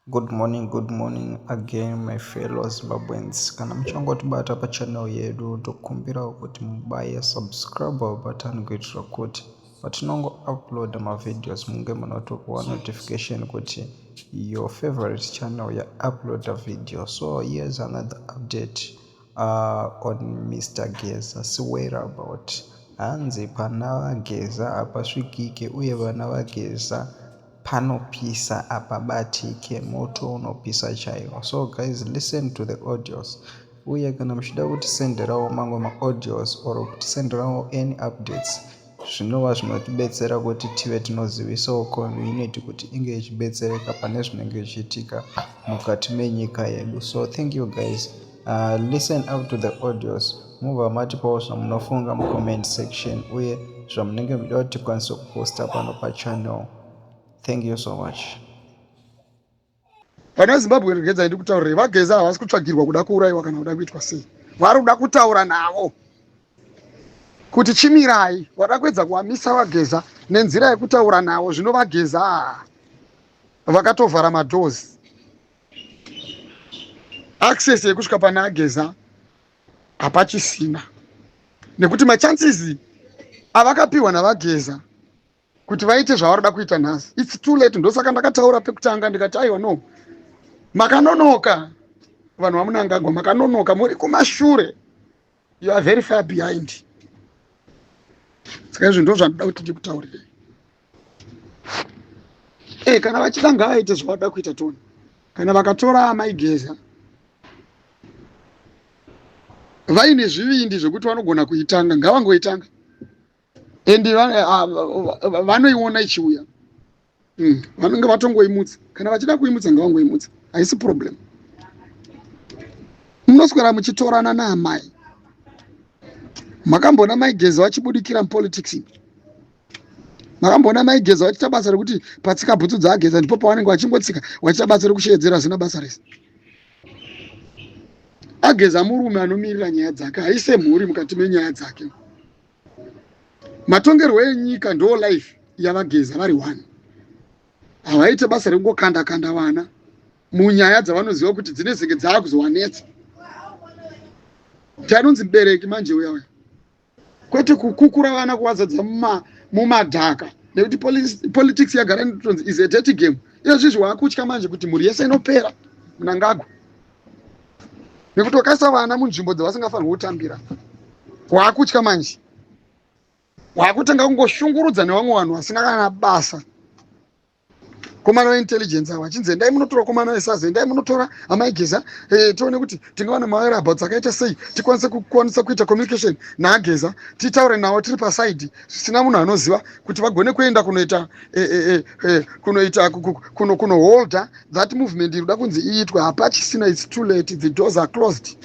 Good morning, good morning again, my fellow Zimbabweans. Kana muchangotibata pachannel yedu, tokumbirawo kuti mubaye subscribe button kuitira kuti patinongo upload mavideos munge munotopuwa notification kuti your favorite channel yauploada video. So here's another update on Mr Geza Siwera about hanzi pana vaGeza hapasvikike uye vana vaGeza panopisa hapabatike, moto unopisa chaiwo. So guys, listen to the audios, uye kana muchida kutisenderawo mamwe maaudios or kutisenderawo any updates, zvinova zvinotibetsera kuti tive tinozivisawo community kuti inge ichibetsereka pane zvinenge zvichiitika mukati menyika yedu. So thank you guys, listen up to the audios, mubva matipawo zvamunofunga mucomment section uye zvamunenge muchida kuti tikwanise kuposta pano pachannel. Thank you so much. Vana veZimbabwe, regedzai ndikutaurire. VaGeza havasi kutsvagirwa kuda kuurayiwa kana kuda kuitwa sei. Vari kuda kutaura navo kuti chimirai. Vada kuedza kuvamisa VaGeza nenzira yekutaura navo. Zvino VaGeza vakatovhara madoors, access yekusvika pana aGeza hapachisina, nekuti machances avakapiwa navaGeza kuti vaite zvavari kuita nhasi, it's too late. Ndosaka ndakataura pekutanga ndikati, aiwa, no, makanonoka vanhu vaMunangagwa, makanonoka, muri kumashure, you are very far behind. Saka izvi ndo zvandoda kuti ndikutaurirei. Kana vachida, ngavaite zvavada kuita toni. Kana vakatora amaiGeza vaine zvivindi zvekuti vanogona kuitanga, ngavangoitanga, and vanoiona ichiuya. Vanenge vatongoimutsa. Kana vachida kuimutsa, ngavangoimutsa, haisi problem. Munoswera muchitorana naamai. Makambona maiGeza vachibudikira mupolitics? Makambona maiGeza vachiita basa rekuti patsika bhutsu dzaageza ndipo pavanenge vachingotsika vachiita basa rekushedzera zina basa rese? Ageza murume anomirira nyaya dzake, haise mhuri mukati menyaya dzake. Matongerwo enyika ndo life yavaGeza vari one. Havaite basa rekungokanda kanda vana munyaya dzavanoziva kuti dzinezenge dzaakuzovanetsa. Tianonzi mubereki manje uya uya, kwete kukukura vana kuvazadza mumadhaka, nekuti politics yagara inotonzi is a dirty game. Izvozvizvi waakutya manje kuti mhuri yese inopera, Munangagwa, nekuti wakaisa vana munzvimbo dzavasingafanirwi kutambira. Waakutya manje, waakutanga kungoshungurudza nevamwe vanhu vasina kana basa. Komana veintelligence ava achinzi, "Endai munotora komana vesaza, endai munotora amaigeza, tione kuti tingawana mawhereabouts akaita sei, tikwanise kukwanisa kuita communication naageza, titaure navo tiri paside zvisina munhu anoziva, kuti vagone kuenda kunoita kunoita kunoholda that movement iri kuda kunzi iitwe." Hapachisina, it's too late, the doors are closed,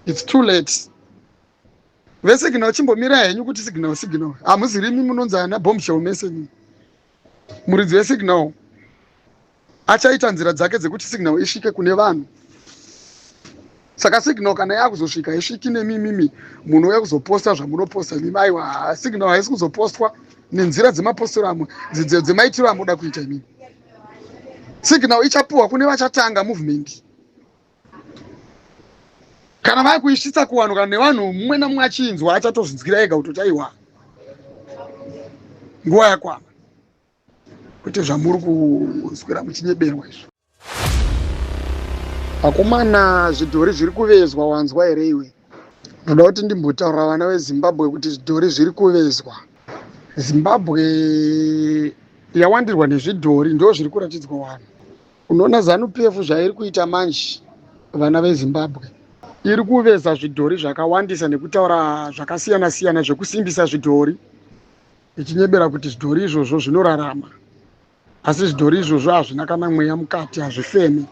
it's too late. Vesignal, chimbomira henyu kuti signal, signal, hamuzirimi munonzi ana bombshell mese. Muridzi wesignal achaita nzira dzake dzekuti signal isvike kune vanhu. Saka signal kana yakuzosvika, haisviki nemimimi munouya kuzoposta zvamunoposta imimi. Aiwa, signal haisi kuzopostwa nenzira dzemapostero amwe, dzemaitiro amuda kuita imimi. Signal ichapuhwa kune vachatanga movement. Kana vakuisvitsa kuvanhu, kana nevanhu, mumwe namumwe achinzwa, achatozvinzwira ega kuti aiwa, nguva yakwana, kwete zvamuri kuswera muchinyeberwa izvo. Akomana, zvidhori zviri kuvezwa, wanzwa here iwe? Ndoda kuti ndimbotaurira vana veZimbabwe kuti zvidhori zviri kuvezwa. Zimbabwe yawandirwa nezvidhori, ndo zviri kuratidzwa vanhu. Unoona ZANU PF zvairi kuita manje, vana veZimbabwe, iri kuveza zvidhori zvakawandisa nekutaura zvakasiyana siyana zvekusimbisa zvidhori, ichinyebera kuti zvidhori izvozvo zvinorarama, asi zvidhori izvozvo hazvina kana mweya mukati, hazvifemi.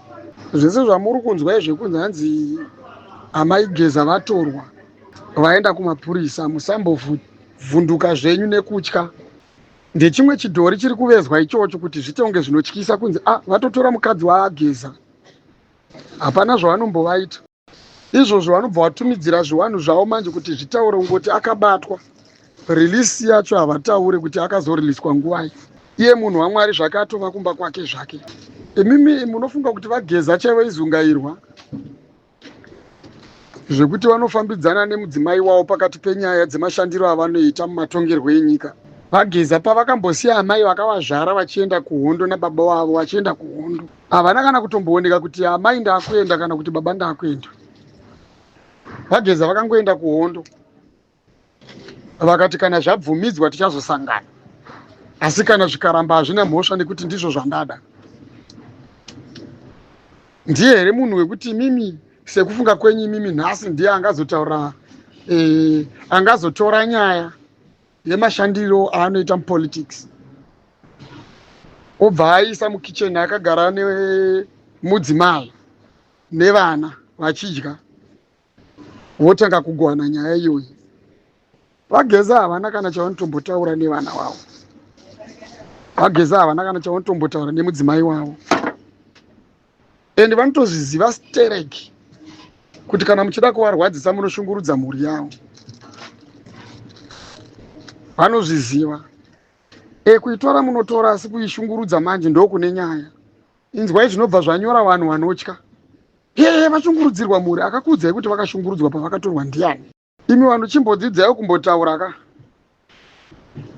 Zvese zvamuri kunzwa izvekunzi hanzi amaigeza vatorwa vaenda kumapurisa, musambovhunduka zvenyu nekutya. Ndechimwe chidhori chiri kuvezwa ichocho kuti zviite kunge zvinotyisa, kunzi a ah, vatotora mukadzi waageza. Hapana zvavanombovaita izvozvo. Vanobva vatumidzira zviwanhu zvavo manje kuti zvitaure kungoti akabatwa. Release yacho havataure kuti akazoriliswa nguvai. Iye munhu waMwari zvake atova kumba kwake zvake. Imimi munofunga kuti vaGeza chaivo izungairwa zvekuti vanofambidzana nemudzimai wavo pakati penyaya dzemashandiro avanoita mumatongerwo enyika. VaGeza pavakambosiya amai vakavazvara vachienda kuhondo nababa vavo vachienda kuhondo, havana kana kutombooneka kuti amai ndakuenda kana kuti baba ndakuenda. VaGeza vakangoenda kuhondo vakati kana zvabvumidzwa tichazosangana, asi kana zvikaramba hazvina mhosva nekuti ndizvo zvandada. Ndiye here munhu wekuti imimi sekufunga kwenyu imimi nhasi ndiye angazotaura angazotora nyaya yemashandiro aanoita mupolitics obva aisa mukicheni akagara nemudzimai nevana vachidya votanga kugowana nyaya iyoyi? VaGeza havana kana chavanotombotaura nevana vavo. VaGeza havana kana chavanotombotaura nemudzimai wavo, ende vanotozviziva stereki kuti kana muchida kuvarwadzisa munoshungurudza mhuri yavo. Vanozviziva. Kuitora munotora, asi kuishungurudza manje ndokune nyaya. Inzwai zvinobva zvanyora vanhu vanotya. Hee, vashungurudzirwa mhuri. Akakuudzai kuti vakashungurudzwa pavakatorwa ndiani? Imi vanhu, chimbodzidzai kumbotaura ka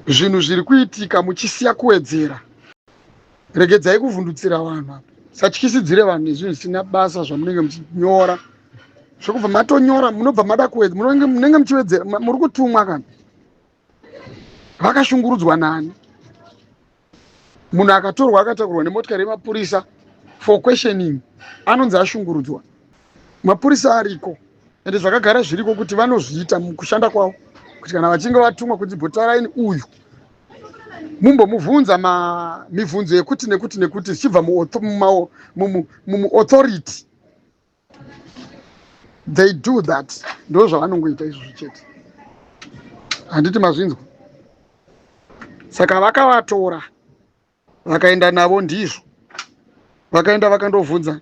zvinhu zviri kuitika muchisiya kuwedzera. Regedzai kuvhundutsira vanhu apa, satyisidzire vanhu nezvinhu zvisina basa zvamunenge muchinyora, zvekubva matonyora munobva mada kuwedza, munenge muchiwedzera. Muri kutumwa kana vakashungurudzwa nani? Munhu akatorwa akatakurwa nemotikari yemapurisa for questioning anonzi ashungurudzwa? Mapurisa ariko, ende zvakagara zviriko kuti vanozviita mukushanda kwavo, kuti kana vachinge vatumwa kunzi bhotaraini uyu mumbomubvunza mibvunzo yekuti nekuti nekuti, zvichibva muauthority, they do that. Ndo zvavanongoita izvozvo chete, handiti mazvinzwa? Saka vakavatora vakaenda navo, ndizvo vakaenda vakandobvunza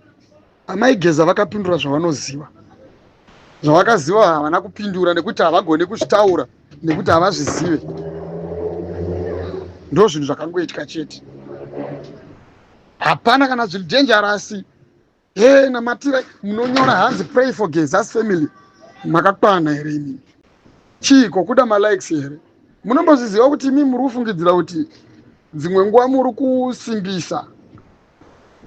amai Geza, vakapindura zvavanoziva. Zvavakaziva havana kupindura nekuti havagoni kuzvitaura nekuti havazvizive. Ndo zvinhu zvakangoitika chete, hapana kana zviri dangerous. He, namatira munonyora hanzi "Pray for Geza's family." Makakwana here imini? Chiiko, kuda malikes here? Munombozviziva kuti imi muri kufungidzira kuti dzimwe nguva muri kusimbisa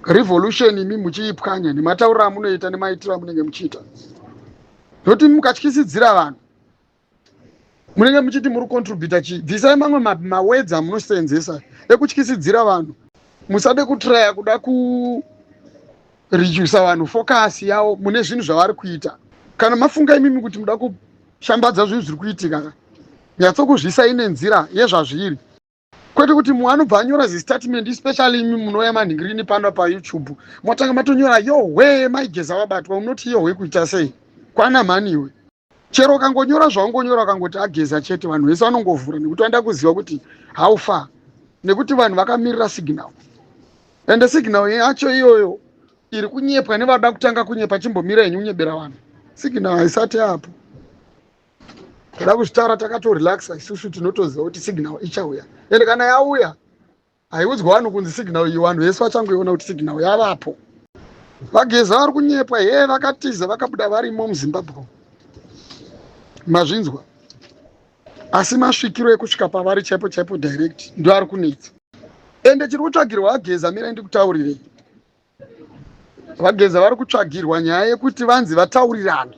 revolution, imi muchiipwanya nematauriro amunoita nemaitiro amunenge muchiita, nokuti mukatyisidzira vanhu munenge muchiti muri kucontributa chii? Bvisai mamwe mawords amunosenzesa ekutyisidzira vanhu. Musade kutraya kuda kuredusa vanhu focus yavo mune zvinhu zvavari kuita. Kana mafunga imimi kuti muda kushambadza zvinhu zviri kuitika, nyatsokuzvisai nenzira yezvazviri, kwete kuti mumwe anobva anyora zistatement, especially imi munouya manhingirini pano paYouTube, motanga matonyora "Yohwe, maiGeza vabatwa." Unoti yohwe kuita sei? Kwana mhaniwe. Chero ukangonyora zvaungonyora, ukangoti aGeza chete, vanhu vese vanongovhura nekuti vanoda kuziva kuti how far, nekuti vanhu vakamirira signal, ende signal yacho iyoyo iri kunyepwa nevada kutanga kunyepa. Chimbomira henyu kunyebera vanhu, signal haisati apo. Toda kuzvitaura takatorelaxa isusu, tinotoziva kuti signal ichauya, ende kana yauya haiudzwa vanhu kunzi signal iyi. Vanhu vese vachangoiona kuti signal yavapo. VaGeza vari kunyepwa. He, vakatiza vakabuda varimo muZimbabwe, mazvinzwa? Asi masvikiro ekusvika pavari chaipo chaipo direct ndo ari kunetsa, ende chiri kutsvagirwa vaGeza, mirai ndikutaurirei, VaGeza vari kutsvagirwa nyaya yekuti vanzi vataurirane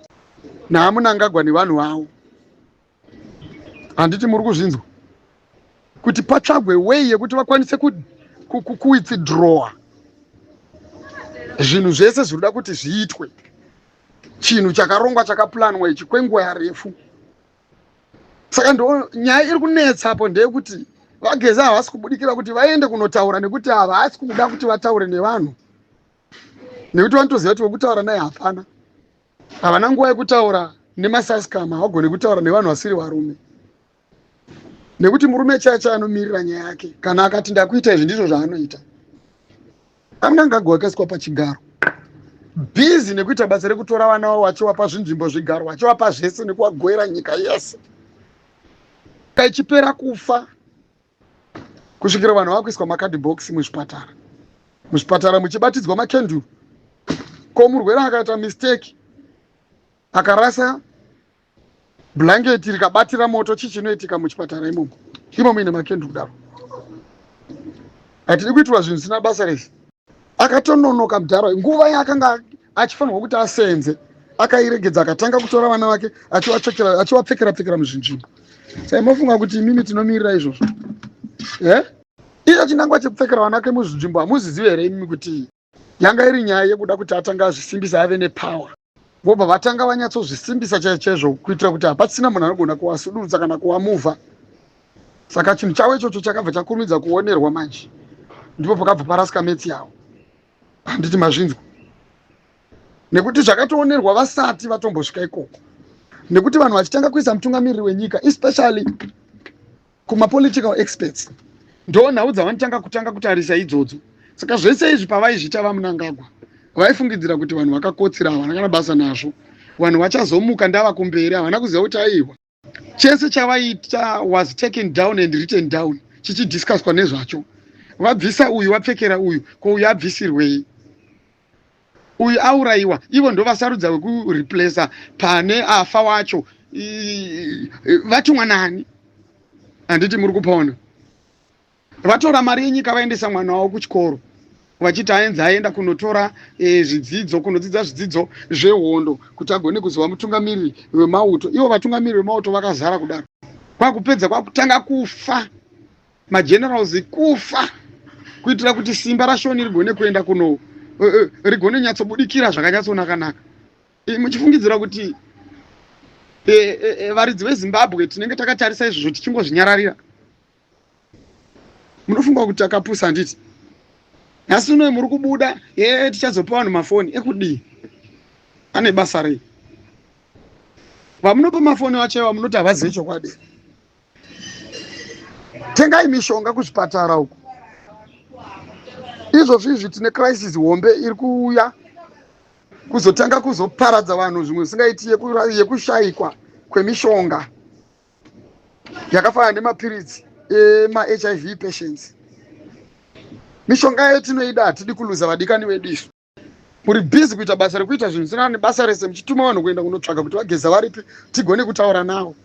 naaMnangagwa nevanhu vavo, handiti muri kuzvinzwa? Kuti patsvagwe way yekuti vakwanise kuwithdrawa zvinhu zvese zvinoda kuti zviitwe, chinhu chakarongwa, chakaplanwa ichi kwenguva yarefu. Saka ndo nyaya iri kunetsapo, ndeyekuti VaGeza havasi kubudikira kuti vaende kunotaura nekuti havasi kuda kuti vataure nevanhu, nekuti vanotoziva kuti wekutaura naye hapana. Havana nguva yekutaura nemasaskama, havagoni kutaura nevanhu vasiri varume, nekuti murume chaya chaya anomirira nyaya yake. Kana akati ndakuita izvi, ndizvo zvaanoita. AMnangagwa akaiswa pachigaro busy nekuita basa rekutora vana vavo vachivapa zvinzvimbo, zvigaro, vachivapa zvese nekuvagoera nyika yese. Kaichipera kufa. Kusvikira vanhu vakuiswa makadhibhokisi muzvipatara, muzvipatara muchibatidzwa makenduru. Ko murwere akaita mistake, akarasa bhurangeti rikabatira moto, chii chinoitika muchipatara imomo, imo muine makenduru kudaro? Hatidi kuitirwa zvinhu zvisina basa rese. Akatononoka mudhara. Nguva yaakanga achifanirwa kuti asenze akairegedza, akatanga kutora vana vake achiwapfekera pfekera muzvinzvimbo. Sai mofunga kuti imimi tinomirira izvozvo e icho chinangwa chekupfekera vana vake muzvinzvimbo? Hamuzizivi here imimi kuti yanga iri nyaya yekuda kuti atanga azvisimbisa, ave nepower, vobva vatanga vanyatsozvisimbisa chaizvo chaizvo, kuitira kuti hapasina munhu anogona kuvasudurutsa kana kuvamuvha? Saka chinhu chavo ichocho chakabva chakurumidza kuonerwa manje, ndipo pakabva parasika metsi yavo. Handiti mazvinzwa? Nekuti zvakatoonerwa vasati vatombosvika ikoko, nekuti vanhu vachitanga kuisa mutungamiriri wenyika, especially kumapolitical experts, ndo nhau dzavanotanga kutanga kutarisa idzodzo. Saka zvese izvi pavaizviita vaMunangagwa, vaifungidzira kuti vanhu vakakotsira, havana kana basa nazvo, vanhu vachazomuka ndava kumberi. Havana kuziva kuti aiwa, chese chavaita was taken down and written down, chichidiscusswa nezvacho. Vabvisa uyu, vapfekera uyu, ko uyu abvisirwei? Uyu aurayiwa, ivo ndo vasarudza wekureplaca pane afa wacho. Vatumwa nani? Handiti muri kupaona? Vatora mari yenyika, vaendesa mwana wavo kuchikoro, vachiti aenzi aenda kunotora zvidzidzo, kunodzidza zvidzidzo zvehondo kuti agone kuzova mutungamiriri wemauto. Ivo vatungamiriri vemauto vakazara kudaro, kwakupedza kwakutanga kufa magenerals, kufa kuitira kuti simba rashoni rigone kuenda kuno rigone nyatsobudikira zvakanyatsonaka-naka. Muchifungidzira kuti varidzi veZimbabwe tinenge takatarisa izvozvo tichingozvinyararira? Munofunga kuti takapusa, handiti? Nhasi unoyi muri kubuda ye tichazopa vanhu mafoni ekudii? Ane basa rei? Vamunopa mafoni vacho iva munoti havazivi chokwadi. Tengai mishonga kuzvipatara uku. Izvozvo izvi tine crisis hombe iri kuuya kuzotanga kuzoparadza vanhu zvimwe zvisingaiti, yekushayikwa kwemishonga yakafanana nemapiritsi emaHIV patients. Mishonga yetinoida, hatidi kuluza vadikani vedu. Isu muri busy kuita basa rekuita zvinhu zvisina nebasa rese, muchituma vanhu kuenda kunotsvaga kuti vaGeza varipi, tigone kutaura navo.